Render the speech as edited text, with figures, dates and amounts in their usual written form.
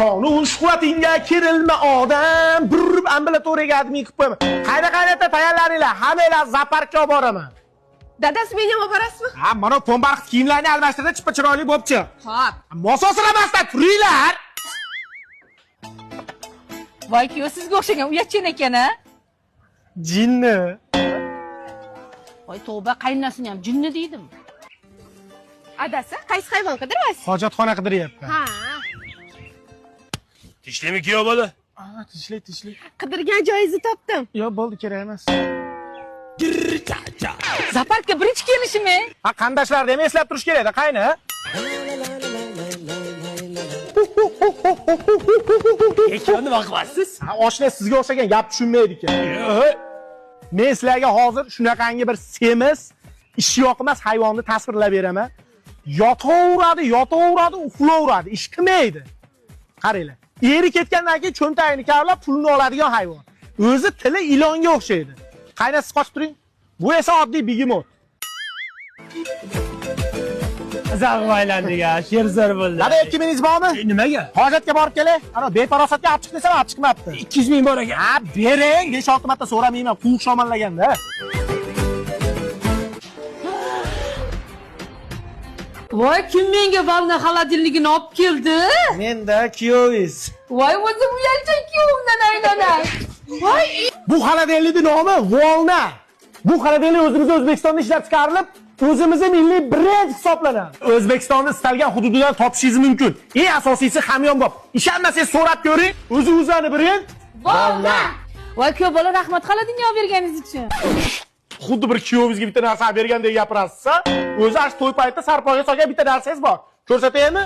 Shonu shuhratingga kerilma odam, bir ambulatoriyaga admin qilib qo'yaman. Qayna qaynata tayyorlaninglar, hammanglar zaparkka olib boraman. Dadasi, meni ham olib borasizmi? Ha, mana pombarxt kiyimlarni almashtirdi, chipa chiroyli bo'lib chiq. Xo'p. Mososiramasdan turinglar. Voy kuyov, sizga o'xshagan uyatchan ekan a? Jinni. Voy tavba, qaynonasini ham jinni deydimi? Adasi, qaysi hayvon qidiryapsiz? Hojatxona qidiryapman. Ha. Tinchlikmi, kuyov bola? Ha, tinchlik, tinchlik. Qidirgan joyingizni topdim. Yo'q, bo'ldi, kerak emas. Zaparkka birinchi kelishimi? Ha, qarindoshlarni ham eslab turish kerak-da, qayni? Kuyov, nima qilyapsiz? Ha, oshna sizga o'xshagan gap tushunmaydi ekan. Men sizlarga hozir shunaqangi bir semiz, ishyoqmas hayvonni tasvirlab beraman. Yotaveradi, yotaveradi, uxlayveradi, ish qilmaydi. Qaranglar. Eri ketgandan keyin cho'ntagini kavlab pulini oladigan hayvon. O'zi tili ilonga o'xshaydi. Qayna, siz qochib turing. Bu esa oddiy begemot. Zag'ib aylandik ha, sherzor bo'ldi. Dada, 2 mingingiz bormi? Nimaga? Hojatga borib kelay. Ana befarosatga olib chiq desam, olib chiqmabdi. 200 ming bor ekan. Ha, bering, 5-6 marta so'ramayman, quvuq shamolaganda. Voy, kim menga Valna xolodilnigini olib keldi? Menda kuyovingiz. Voy, o'zim uyalchan kuyovimdan aylanay. Voy, Bu xolodilnikning nomi Volna. Bu xolodilnik o'zimizda O'zbekistonda ishlab chiqarilib, o'zimizni milliy brend hisoblanadi. O'zbekistonni istalgan hududidan topishingiz mumkin. Eng asosiysi hamyonbop. Ishonmasangiz so'rab ko'ring. O'zi o'zani brend Volna. Voy kuyov bola, rahmat xolodilnik olib berganingiz uchun. Xuddi bir kuyovingizga bitta narsa olib bergandek gapirasiz-a? O'zi ash to'y paytida sarpoyga solgan bitta narsangiz bor. Ko'rsataymi?